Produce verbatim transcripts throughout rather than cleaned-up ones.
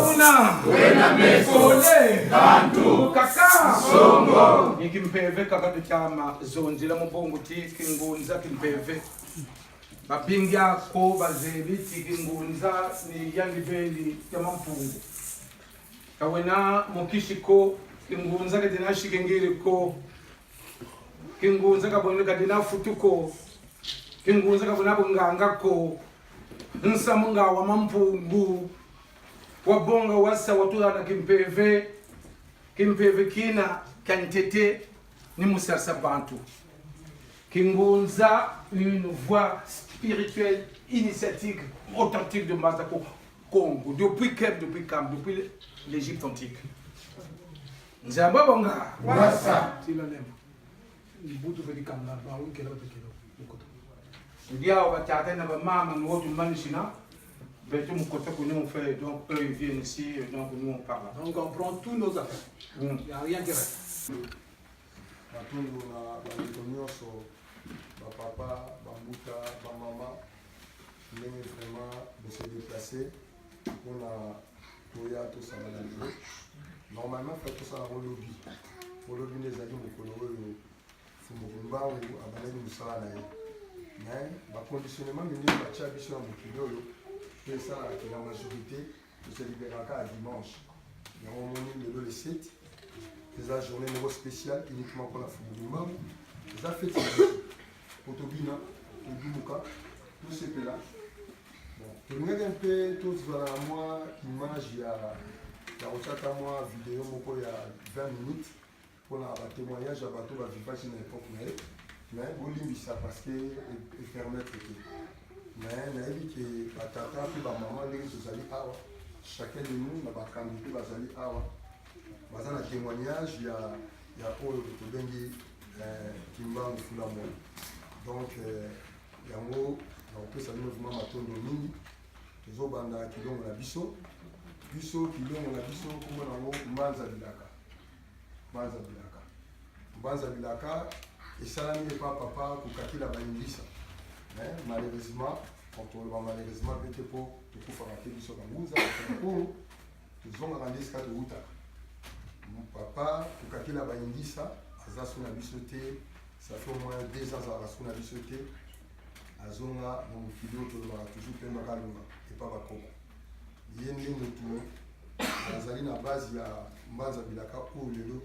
Una. Wena meso. Kole. Bantu. Kaka. Songo. Ni kimpeve kaka tutama zonzila mu bungu ti kingunza kimpeve. Babingi ako bazebi ti kingunza ni yandi beni ya Mampungu. Ka wena mukisi ko, kingunza ka dina sikengele ko. Kingunza ka bwena ka dina futu ko. Kingunza ka bwena bunganga ko. Nsamu nga wa Mampungu. Wabonga wasa watula na kimpeve. Kimpeve kina kia ntete ni mu sarisa bantu. Kingunza, une voix spirituelle, initiatique, authentique de Mbanza Ko-, Kongo, depuis Keb, depuis Kam, depuis l'Égypte antique. Nzambi bonga. Wasa. Tila lema. Mbutu feti kanga, ba wi kela feti kela. Mukoto. Ndio batata na bamama, ni wo tumanisina. Beto mukoto kuni mu fait, donc eux ils viennent ici, et donc nous on parle. Donc on prend tous nos affaires. Mm. Il y a rien qui reste. Matondo na bandeko nyonso, bapapa, bambuta, bamama, ndenge vraiment bo se déplacer mpo na toya tosangana lelo. Normalement, fallait tosala yango lobi. Po lobi nde ezali mokolo oyo Mfumu Kimbangu abandaki mosala na ye. Mais ba conditionnement mingi batia biso na mokili oyo, mpe esalaka que la majorité to se libéraka à dimanche. Yango omoni lelo le sept, eza journée moko spéciale uniquement mpo na Mfumu Kimbangu. Eza fête na biso. Po tobina, todumuka, tosepela. Bon, tolingaki mpe tozala na mwa image ya, ya kotia ata mwa video moko ya vingt minutes mpo na ba témoignages ya bato ba vivaki na époque na ye. Mais bolimbisa parce que e, e permettre te. Mais nayebi que batata mpe bamama ndenge tozali awa, chacun de nous na bakambi mpe bazali awa, baza na témoignage ya, ya oyo tobengi eh, Kimbangu Fula Mwana. Donc eh, yango nakopesa bino vraiment matondo mingi. Tozobanda kilongo na biso. Biso kilongo na biso, kombo na yango Mbanza Bilaka. Mbanza Bilaka. Mbanza Bilaka esalami epa papa Kukakila Bayingisa. Mais malheureusement, quand toloba malheureusement, mpe te mpo tokufaka te biso bangunza, Kongo, tozongaka nde esika towutaka. Papa Kukakila Bayingisa aza so na biso te, ça fait au moins deux ans azalaka so na biso te. Azonga na mokili oyo tolobaka toujours Mpemba Kalunga epa bakoko. Ye nde motu azali na base ya Mbanza Bilaka oyo lelo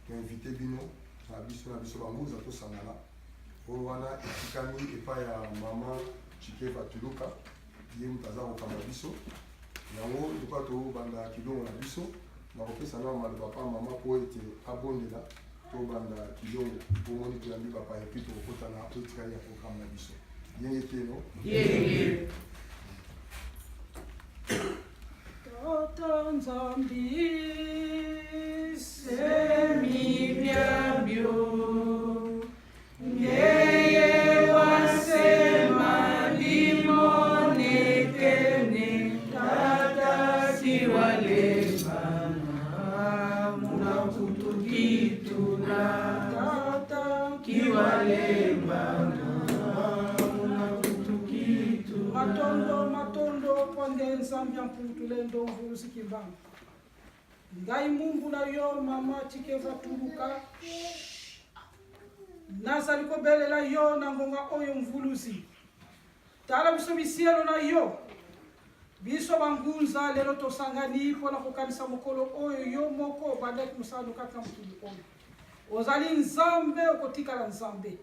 toinvite bino na biso, na biso bangunza tosangana. Oyo wana etikami epai ya mama Chikeva Tuluka, ye moto aza kokamba biso. Yango lokola tobanda kilongo na biso, nakopesa nao maloba pa mama mpo ete abondela, tobanda kilongo, bomoni toyambi bapaya mpe tokokota na oyo etikali ya programme na biso. Yenge keno. Yenge. Tata Nzambi, semi biabio, ngeye wasema bimonekene, Tata kiwalembana, muna kutukitula, Tata kiwalembana, muna kutukitula. Matondo, matondo kwa nge Nzambi ya Mpungu Tulendo, Mvuluzi Kimbangu. Ngai mumbu na yo, mama Chikeva Tuluka. Nazali kobelela yo na ngonga oyo, Mvuluzi. Tala biso bisielo na yo. Biso bangunza lelo tosangani mpo na kokanisa mokolo oyo yo moko obandaki mosala na kati na mokili oyo. Ozali Nzambe, okotikala Nzambe.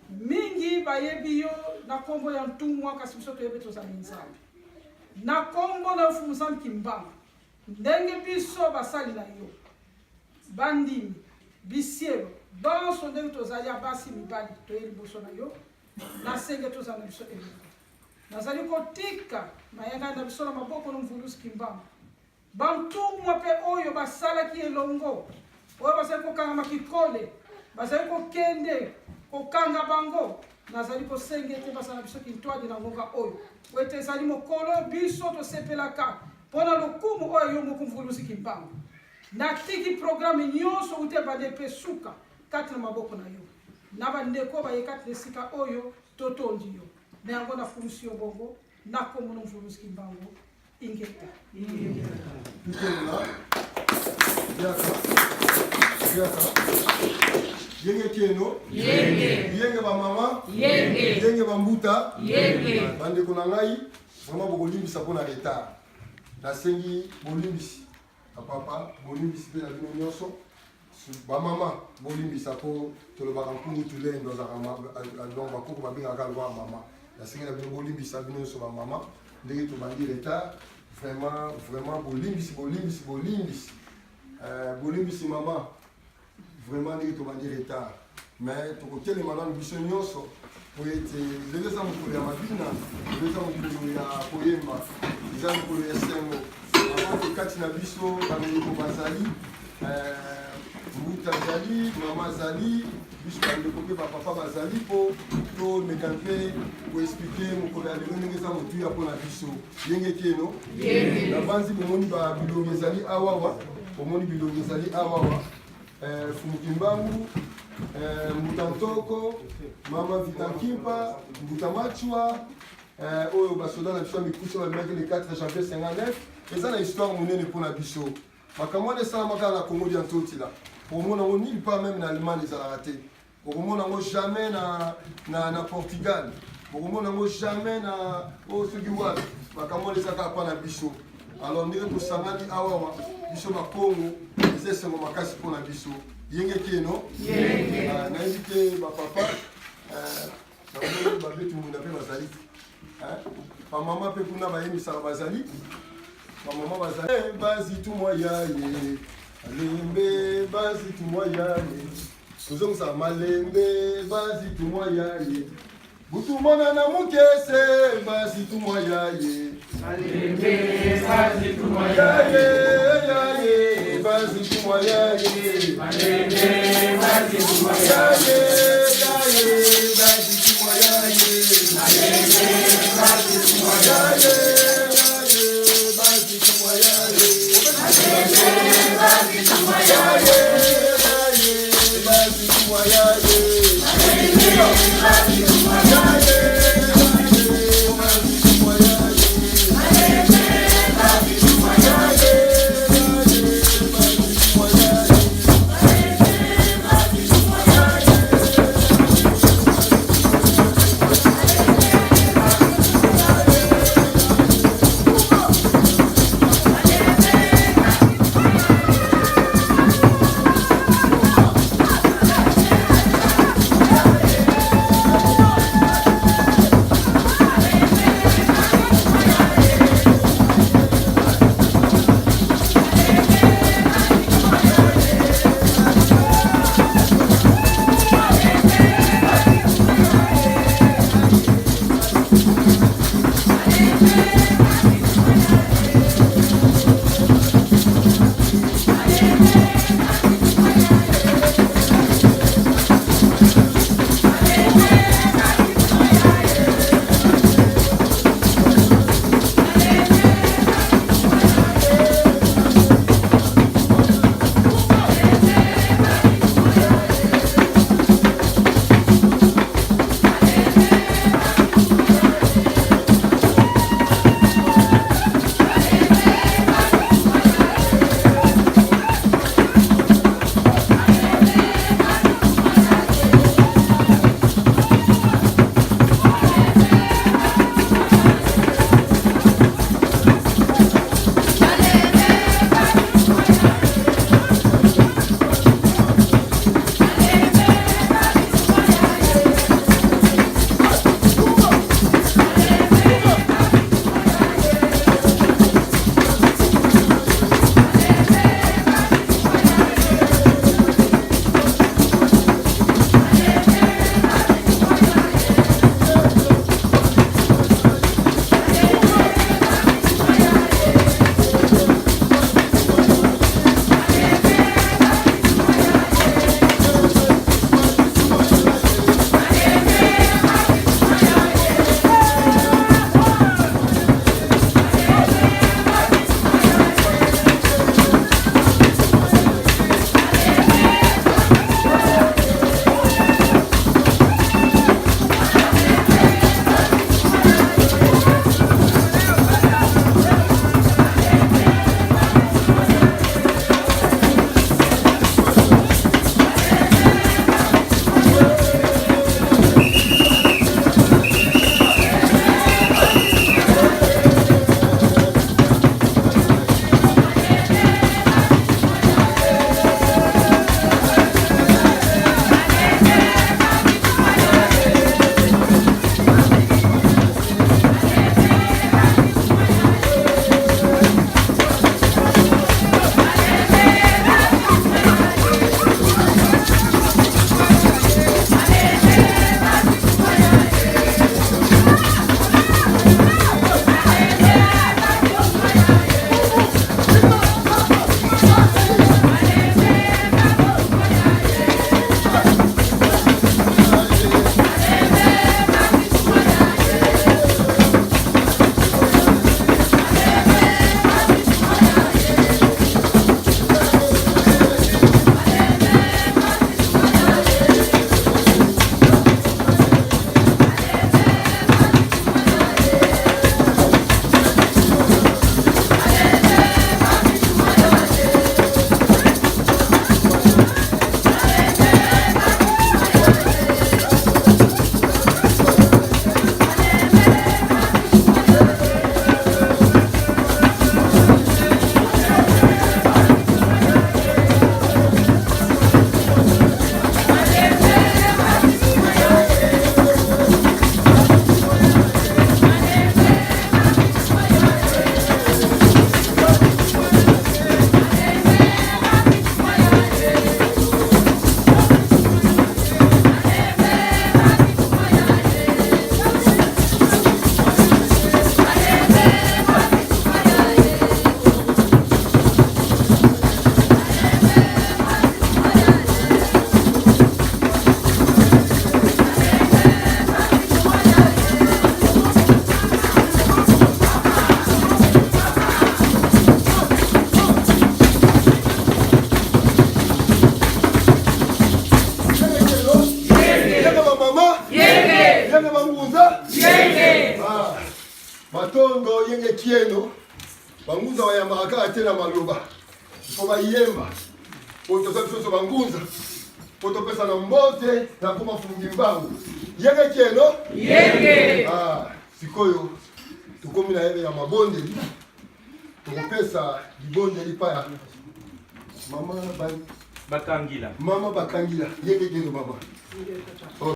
Mingi bayebi yo na nkombo ya ntumwa, kasi biso toyebi tozali Nzambe. Na nkombo na yo, Mfumu Nzambi Kimbangu, ndenge biso basali na yo, bandimi, bisielo, banso ndenge tozali ya basi, mibali, toye liboso na yo, nasengi tozala na biso elongo. Nazali kotika mayangani na biso na maboko na Mvuluzi Kimbangu. Bantumwa mpe oyo basalaki elongo, oyo bazali kokangama kikole, bazali kokende kokanga bango, nazali kosenga ete bazala na biso kintwadi na ngonga oyo, po ete ezali mokolo biso tosepelaka mpo na lokumu oyo yo moko Mvuluzi Kimbangu. Natiki programme nyonso uta ebandeli mpe suka kati na maboko na yo. Na bandeko baye kati na esika oyo, totondi yo. Na yango nakumisi yo bongo, na nkombo na Mvuluzi Kimbangu. Ingeta. Ingeta. Tukela. Yaka. Yaka. Yenge kieno. Yenge. Yenge bamama. Yenge. Yenge bambuta. Yenge. Bandeko na ngai, vraiment bokolimbisa mpo na retard. Nasengi bolimbisi. Bapapa, bolimbisi mpe na bino nyonso. Bamama, bolimbisa mpo tolobaka Mpungu Tulendo azalaka ma-, a-, a-, donc bakoko babengaka lokola mama. Nasengi na bino bolimbisa bino nyonso bamama. Ndenge tobandi retard, vraiment, vraiment bolimbisi, bolimbisi, bolimbisi. Euh, bolimbisi mama. Vraiment ndenge tobandi retard. Mais tokotelema nanu biso nyonso mpo ete lelo eza mokolo ya mabina, lelo eza mokolo ya koyemba, eza mokolo ya esengo. Bango kati na biso bandeko bazali, eh, mbuta azali, mama azali, biso bandeko mpe bapapa bazali mpo tomeka mpe koexplike mokolo ya lelo ndenge eza motuya mpo na biso. Yenge kieno. Yenge. Nabanzi bomoni ba bilongi ezali awawa, bomoni bilongi ezali awawa. Eh, Mfumu Kimbangu, eh, Mbuta Ntoko, Mama Vita Kimpa, Mbuta Machua, eh, oyo basoda na biso ya mikuse bamemaki le quatre janvier cinquante-neuf, eza na histoire monene mpo na biso. Makambo wana esalamaka na Congo dia Ntotila. Okomona yango nulle part, même na Allemagne ezalaka te. Okomona yango jamais na, na, na Portugal. Okomona yango jamais na, oh, soki wapi. Makambo wana eza kaka mpo na biso. Alors ndenge tosangani awa, awa, biso Bakongo, eza esengo makasi mpo na biso. Yenge kieno. Yenge. Ah, nayebi te bapapa, eh, namoni babeti mwinda mpe bazali. Hein? Bamama mpe kuna bayembisaka bazali. Bamama bazali. Eh, bazitu mwa yaye. Alembe bazitu mwa yaye. Tozongisa: malembe bazitu mwa yaye. Butu mwana na mukese, bazitu mwa yaye. Malembe bazitu mwa yaye. Yaye, yaye, bazitu mwa yaye. Malembe bazitu mwa yaye. Yaye, yaye, bazitu mwa yaye. Malembe bazitu mwa yaye. Yaye, yaye, bazitu mwa yaye. Malembe bazitu mwa yaye. Yaye, yaye, bazitu mwa yaye. Bakala te na maloba. Faut bayemba. Po toza biso bangunza. Po topesa na mbote na kuma Mfumu Kimbangu. Yenge kieno? Yenge. Ah, sikoyo, tokomi na yenge ya mabondeli. Tokopesa libondeli epai ya Mama Ba-, Bakangila. Mama Bakangila. Yenge kieno, mama. Oh.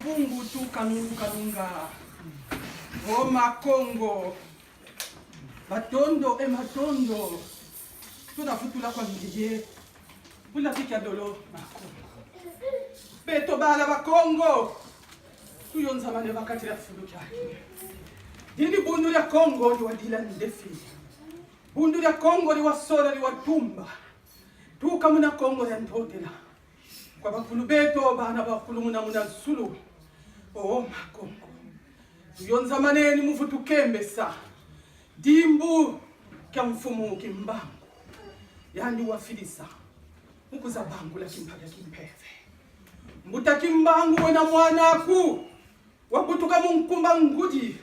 Mpungu tuka nunga nunga. O Makongo, matondo e matondo. Tuna futula kwa ndiye. Bula kika dolo Makongo. Beto bala Bakongo, tuyonzamane va kati dia fulu kiaki. Didi Bundu dia Kongo diwadila ndefi. Bundu dia Kongo diwasola, diwatumba. Tuka muna Kongo dia Ntotela. Kwa bakulu beto, bana bakulu muna, muna zulu. O Makongo, tuyonzamane ni mu vutu kembesa dimbu kia Mfumu Kimbangu. Yandi wafidisa mu kwiza bangula kimpa kia kimpeve. Mbuta Kimbangu wena mwana aku wabutuka mu nkumba ngudi,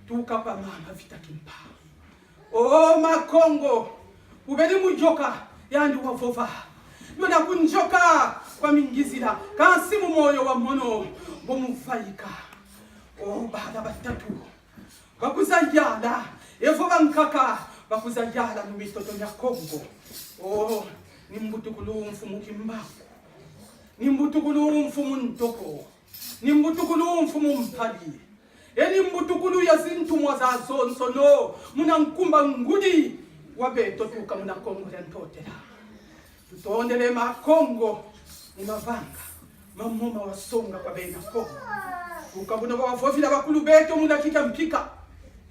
tuka kwa mama Vita Kimpa. O Makongo, ubedi mu yoka, yandi wavova. Lwena kunyoka kwa mingizila, kansi mu moyo wa mono, bo muvaika. O bana batatu bakwiza yala, evo bankaka bakwiza yala mu mitoto mia Kongo. O, ni mbutukulu Mfumu Kimbangu, ni mbutukulu Mfumu Ntoko, ni mbutukulu Mfumu Mpadi, e ni mbutukulu ya zintumwa zazonsono muna nkumba ngudi wa beto tuka muna Kongo dia Ntotela. Tutondele Makongo mu mavanga mamo mawasonga kwa bena Kongo. Tuka buna bawavovila bakulu beto muna kika mpika.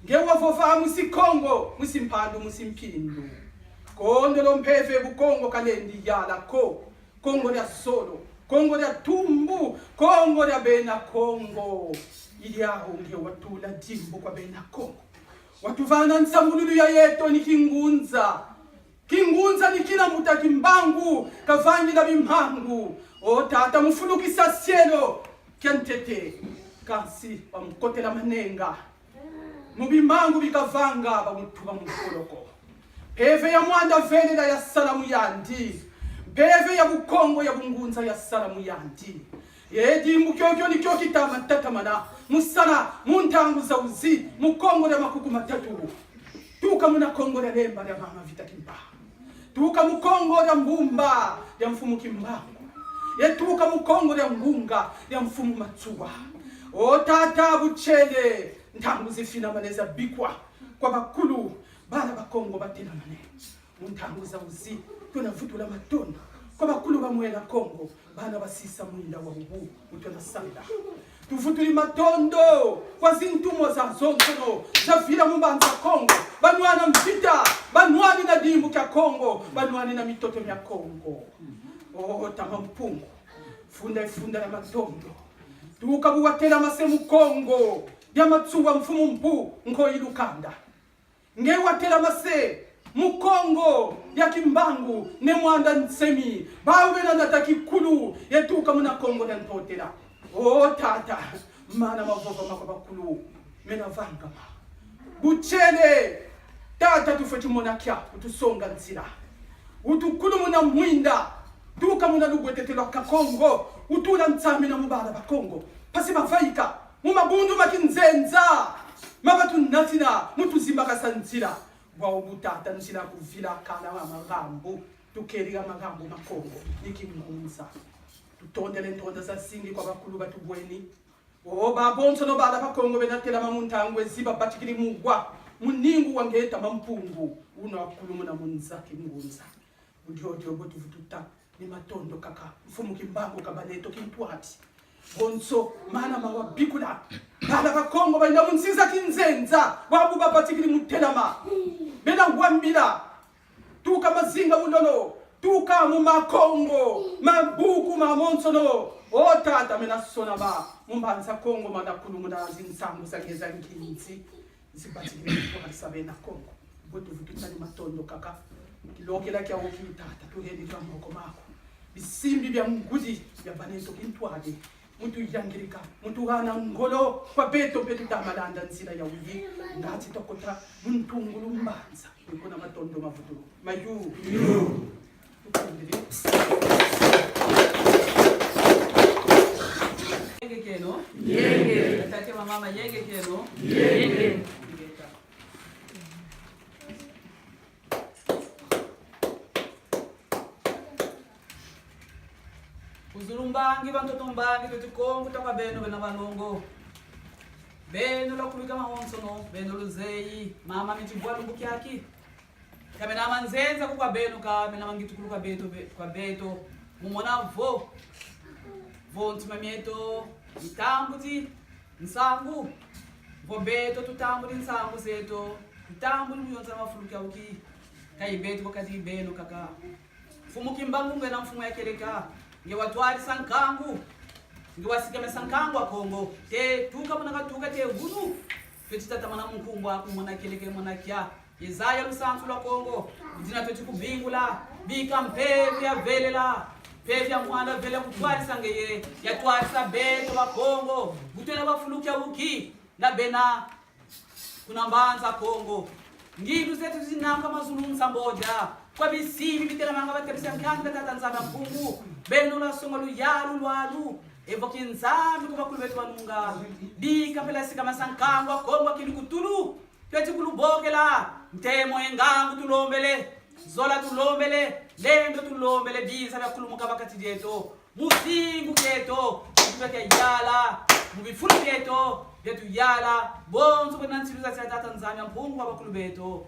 Nge wavova musi Kongo, musi mpandu, musi mpindu. Kondolo mpeve Bukongo kalendi yala ko. Kongo dia solo, Kongo dia tumbu, Kongo dia bena Kongo. I diau nge watula dimbu kwa bena Kongo. Watuvana nsambululu ya yeto ni kingunza. Kingunza ni kina mbuta Kimbangu kavangila bimangu. O tata, mu fulu kisa sielo kia ntete, kansi bamukotela manenga. Mu bimangu bi kavanga, bamutuba mu koloko. Mpeve ya mwanda velela yasala mu yandi. Mpeve ya Bukongo ya bungunza yasala mu yandi. Ye dimbu kiokio ni kio kitama tatamana mu sala mu ntangu zauzi mu Kongo dia makuku matatu. Tuka muna Kongo dia Lemba dia mama Vita Kimpa. Tuka mu Kongo dia Mbumba dia Mfumu Kimbangu. Ye tuka mu Kongo dia Ngunga dia Mfumu Matsoua. O tata, buchele, ntangu zifinamane zabikwa. Kwa bakulu, bana ba Kongo batelamane. Mu ntangu za uzi, tuna vutula matondo kwa bakulu ba Mwela Kongo, bana basisa mwinda wa ubu, utuna sala. Tuvutuli matondo kwa zintumwa zazonsono zavila mu Mbanza Kongo, banwana mvita, banwani na dimbu kia Kongo, banwani na mitoto mia Kongo. Oh, Tata Mpungu, funda ifunda ya matondo. Tuka bu watelama se mu Kongo dia Matsoua, Mfumu Mpu Ngoyi Lukanda. Nge watelama se mu Kongo dia Kimbangu Ne Muanda Nsemi, bau bena nata kikulu ye tuka muna Kongo dia Ntotela. Oh, Tata, mana mavova ma kwa bakulu mena vangama. Bu kele, Tata, tufweti mona kia utusonga nzila, utukulumuna mwinda, tuka muna lubwetete lwa Kakongo, utula nsamina mu bana ba Kongo, mpasi bavaika mu mabundu ma kinzenza ma batunatina mu tuzimbakasa nzila. Bwabu, Tata, nzila kuvila kana wa magambu, tukedi ga magambu ma Kongo ni kingunza. Tutondele ntonda zazingi kwa bakulu batubweni. Oh, babonsono bala ba Kongo bena telama mu ntangu ezi, babatikidi mu wa muningu wa nge Tata Mpungu, una wakulumuna mu nza kingunza. Bu diodio bu tuvututa ni matondo kaka, Mfumu Kimbangu Kabaneto Kintwadi. Bonso mana mawabikula. Bala ba Kongo bayina mu nsi za kinzenza, bwabu babatikidi mu telama. Bena wambila. Tuka mazinga mu lolo, tuka mu makongo, mabuku mamonsono. Oh, Tata, mena sonama mu Mbanza Kongo, mana kulumuna zinsangu za nge za nkinzi, zibatikidi mu kutwadisa bena Kongo. Bwe tuvututa ni matondo kaka. Kilokela kia uki, Tata, tuhedi kwa moko maku. Bisimbi bia ngudi bia Baneto Kintwadi, mu tuyangidika, mu tuhana ngolo kwa beto mpe tuta malanda nzila ya uyi. Ngati twakota mu ntungulu mbanza, ni kuna matondo mavutulu. Mayu. Yenge kieno. Yenge. Tata, mama, yenge kieno. Yenge. Ku zulu mbangi, ba ntoto mbangi, tweti Kongo ta kwa beno bena balongo. Beno lwakubika mawonsono, beno luzeyi, mama miti vwa lumbu kiaki. Ka mena manzenza ku kwa beno, ka mena mangitukulu kwa beto, be-, kwa beto. Mu mona vo, vo ntima mieto mitambudi nsangu, vo beto tutambudi nsangu zeto, tutambudi mu yonza mafulu kia uki. Ka i beto ko, kadi beno kaka. Mfumu Kimbangu, nge na mfumu ya kieleka, nge watwadisa nkangu, nge wasikamesa nkangu wa Kongo. Te tuka muna katuka te unu, tweti tatamana mu nkumbu aku, mwana kieleka, mwana kia. Yezaya, lusansu lwa Kongo, dina tweti kubingula, bika mpeve ya velela, mpeve ya mwanda velela kutwadisa ngeye, yatwadisa beto ba Kongo, bu twena ba fulu kia uki, na bena kuna Mbanza Kongo. Ngindu zeto zinamka mazulu nsambodia kwa bisimbi bitelamanga batabisa nkanda Tata Nzambi a Mpungu. Beno lwasonga luyalu lwalu, evo kinzambi kwa bakulu beto banunga. Bika mpe lwasikamesa nkangu wa Kongo kidi ku tulu. Tweti kulubokela, ntemo ye ngangu tulombele, zola tulombele, lendo tulombele, biza bia kulumuka ba kati dieto. Mu zingu kieto, mu kituka kia yala, mu bifulu bieto bia tuyala, bonso bwena nsilu za sia Tata Nzambi a Mpungu kwa bakulu beto.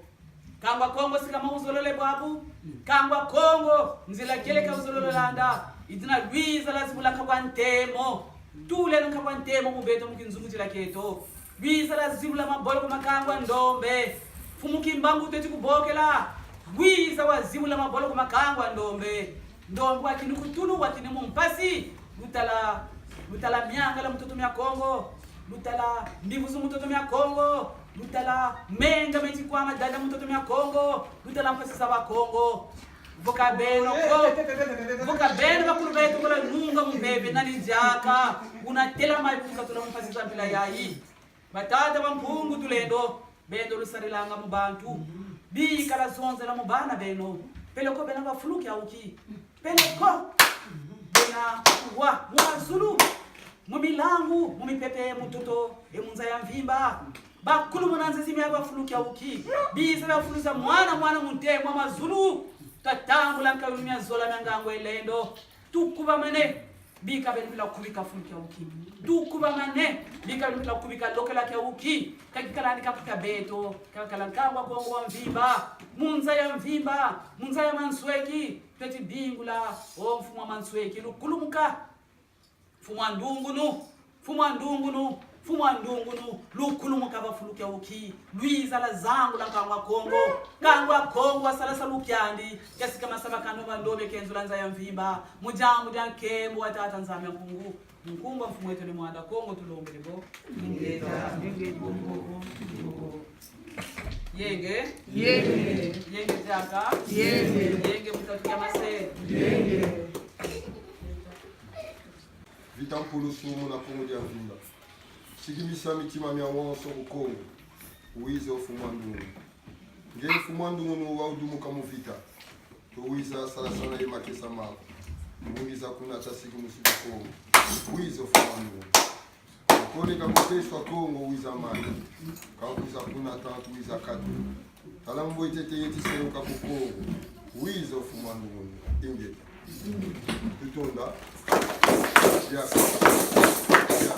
Nkangu wa Kongo sikama uzolele bwabu. Nkangu wa Kongo, nzila kieleka uzolele landa. I dina lwiza lwazibula nkangu wa ntemo. Tuleno nkangu wa ntemo mu beto mu kinzungudila kieto. Lwiza lwazibula maboloko ma nkangu wa ndombe. Mfumu Kimbangu tweti kubokela. Lwiza wazibula maboloko ma nkangu wa ndombe. Ndombe wakini ku tulu, wakini mu mpasi. Lutala, lutala miangala mu ntoto mia Kongo. Lutala mbivuzu mu ntoto mia Kongo. Lutala menga meti kwama dada mu ntoto mia Kongo. Lutala mpasi za ba Kongo. Vo ka beno ko, vo ka beno bakulu beto ko lwanunga mu mpeve, nani diaka una telama ye kukatula mu mpasi za mpila yayi? Batata ba Mpungu Tulendo, beno lusarilanga mu bantu. Bika lwazonzela mu bana beno. Peleko bena ba fulu kia uki. Peleko bena wa mu mazulu, mu milangu, mu mipepe, mu ntoto ye mu nza ya mvimba. Bakulumuna nzizi mia ba fulu kia uki. Biza ba fulu za mwana mwana mu ntemo a mazulu. Twatambula nkalu mia zola mia ngangu ye lendo. Tukubamane. Bika beno bila kubika fulu kia uki. Tukubamane, bika beno bila kubika lokela kia uki. Ka kikalandi ka ku kia beto, ka kala nkangu a Kongo wa mvimba. Mu nza ya mvimba, mu nza ya mansweki, tweti bingula, o mfumu a mansweki, lukulumuka. Mfumu a ndungunu, mfumu a ndungunu, mfumu a ndungunu, lukulumuka va fulu kia uki, lwiza lwa zangula nkangu a Kongo, nkangu a Kongo wa sala salu kiandi, kia sikama sa bakano ba ndombe kenzula nza ya mvimba, mu diambu dia nkembo wa Tata Nzambi a Mpungu, mu nkumbu a mfumu eto Ne Muanda Kongo tulombele bo. Ingeta. Yenge. Yenge. Yenge diaka. Yenge. Yenge mu tatu kia mase. Yenge. Vita mpulusu muna Kongo dia mvimba. Sikimisa mitima mia wonso ku Kongo. Wiza o mfumu a ndungunu. Nge mfumu a ndungunu wa udumuka mu vita. To wiza salasana ye makesa maku. Mu wiza kunata sikimusu ku Kongo. Wiza o mfumu a ndungunu. Kone ka muteswa Kongo wiza mani. Ka wiza kunata, wiza katu. Tala mbwetete yeti seluka ku Kongo. Wiza o mfumu a ndungunu. Ingeta. Tutunda. Ya. Ya.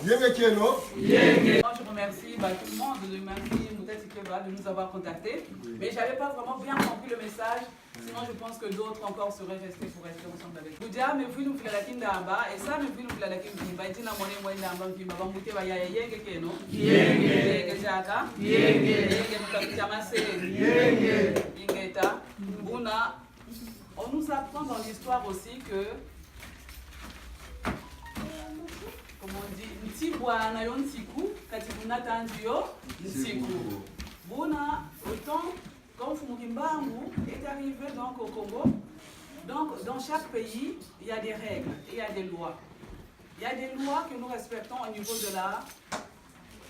Yenge kieno. Yenge. Moi, je remercie, bah, tout le monde. Je remercie Mutati Keba de nous avoir contactés. Oui. Mais j'avais pas vraiment bien compris le message. Sinon, je pense que d'autres encore seraient restés pour rester ensemble avec vous. Budia, me vwinu mvila la kindamba, et ça, me vwinu mvila la kimvimba, et dina mone mwe ndamba mvimba, bambuta ba yaya, yenge kieno. Yenge. Yenge diaka. Yenge. Yenge mu tatu kia mase. Yenge. Ingeta. Buna, on nous apprend dans l'histoire aussi que, comment on dit, nti bwana yo nsiku, kadi buna tandi yo nsiku. Nsiku. Buna, autant, quand Mfumu Kimbangu est arrivé donc au Congo, donc dans chaque pays, il y a des règles, il y a des lois. Il y a des lois que nous respectons au niveau de la,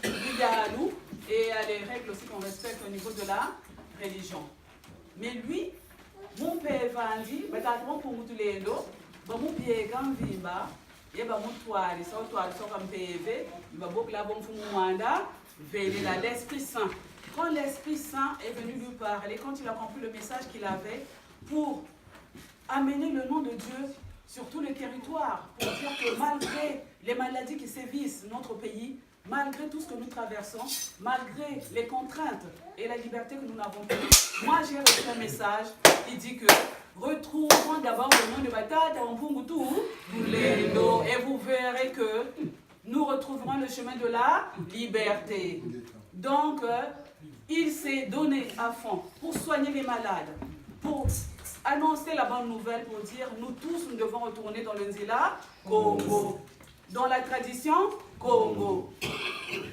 du dialogue, et il y a les règles aussi qu'on respecte au niveau de la religion. Mais lui, mu mpeve andi, batata ba Mpungu Tulendo, bamubieka mvimba, ye bamutwadisa, utwadisa kwa mpeve, babokela bo Mfumu Muanda Velela, l'Esprit Saint. Quand l'Esprit Saint est venu lui parler, quand il a compris le message qu'il avait pour amener le nom de Dieu sur tout le territoire, pour dire que malgré les maladies qui sévissent notre pays, malgré tout ce que nous traversons, malgré les contraintes et la liberté que nous n'avons plus, moi j'ai reçu un message qui dit que retrouvons d'abord le nom de batata ba Mpungu Tulendo, et vous verrez que nous retrouverons le chemin de la liberté. Donc, euh, il s'est donné à fond pour soigner les malades, pour annoncer la bonne nouvelle, pour dire nous tous, nous devons retourner dans le Nzila Kongo, dans la tradition Kongo.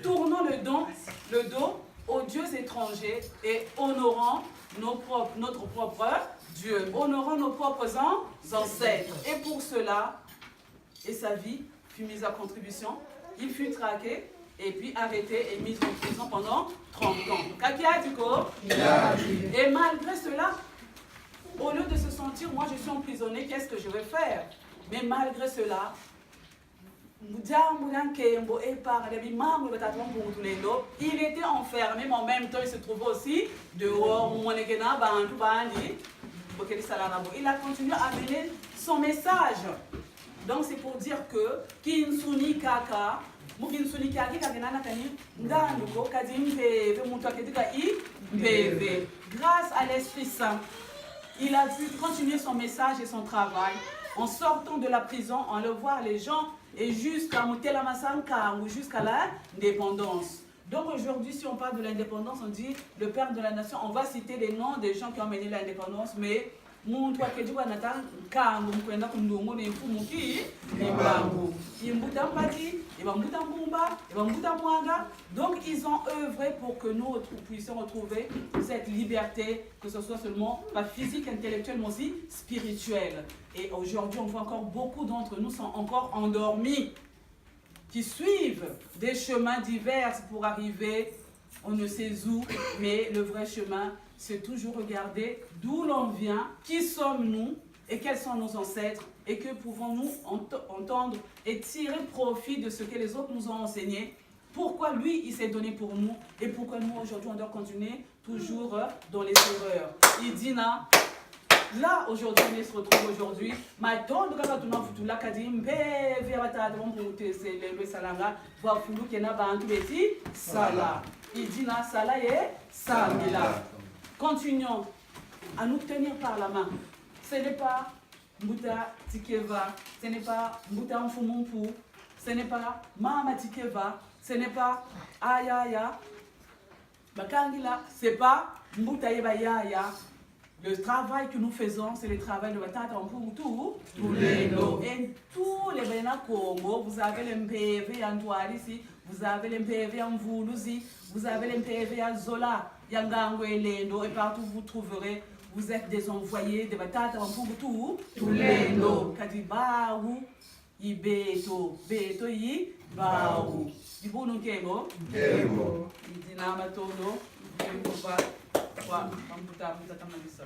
Tournons le don, le dos aux dieux étrangers et honorons nos propres, notre propre Dieu. Honorons nos propres an-, ancêtres. Et pour cela, et sa vie fut mise à contribution. Il fut traqué et puis arrêté et mis en prison pendant trente ans. Ka kiadi ko? Et malgré cela, au lieu de se sentir, moi je suis emprisonné, qu'est-ce que je vais faire? Mais malgré cela, mu diambu dia nkembo, et par les bimangu ba batata ba Mpungu Tulendo, il était enfermé, mais en même temps il se trouvait aussi dehors. Mu monekena bantu bandi, bo kele sala na bo. Il a continué à mener son message. Donc c'est pour dire que kinsuni kaka, mu kinsuni kiaki ka kena na kani ngandu ko, kadi mpeve, muntu akedi kaka i mpeve. Grâce à l'Esprit Saint, il a pu continuer son message et son travail en sortant de la prison, en allant voir les gens et jusqu'à mu telamasa nkangu, jusqu'à l'indépendance. Donc aujourd'hui, si on parle de l'indépendance, on dit le père de la nation, on va citer les noms des gens qui ont mené l'indépendance, mais muntu akedi kwa nata nkangu mu kwenda ku ndungunu i Mfumu Ki-, Kimbangu, i Mbuta Mpadi, i ba Mbuta Mbumba, i ba Mbuta Mwanga. Donc ils ont œuvré pour que nous retrou-, puissions retrouver cette liberté, que ce soit seulement pas physique, intellectuelle, mais aussi spirituelle. Et aujourd'hui, on voit encore beaucoup d'entre nous sont encore endormis, qui suivent des chemins divers pour arriver on ne sait où, mais le vrai chemin, c'est toujours regarder d'où l'on vient, qui sommes-nous et quels sont nos ancêtres, et que pouvons-nous ent-, entendre et tirer profit de ce que les autres nous ont enseigné. Pourquoi lui, il s'est donné pour nous et pourquoi nous, aujourd'hui, on doit continuer toujours, euh, dans les erreurs. I dina, Là, aujourd'hui, on se retrouve aujourd'hui. Matondo kaka tuna vutula kadi mpeve ya batata ba Mpungu Tulendo esalanga, bafuluke na bantu beti sala. Idina sala ye sambila. Continuons à nous tenir par la main. Ce n'est pas Mbuta Tikeva, ce n'est pas Mbuta Mfumu Mpu, ce n'est pas Mama Tikeva, ce n'est pas Ayaya Bakangila, c'est pas Mbuta ye Bayaya. Le travail que nous faisons, c'est le travail de batata ba Mpungu Tu, Tulendo. Et tous les Bena Kongo, vous avez le mpeve ya ntwadisi, vous avez le mpeve ya mvuluzi, vous avez le mpeve ya zola, ya ngangu ya lendo, et partout vous trouverez, vous êtes des envoyés de batata ba Mpungu Tu, Tulendo. Kadi bawu i beto, beto i bawu. Dibundu nkembo. Nkembo. Idina matondo, nkembo kwa, kwa, kwa mbuta, mbuta Tamalisa.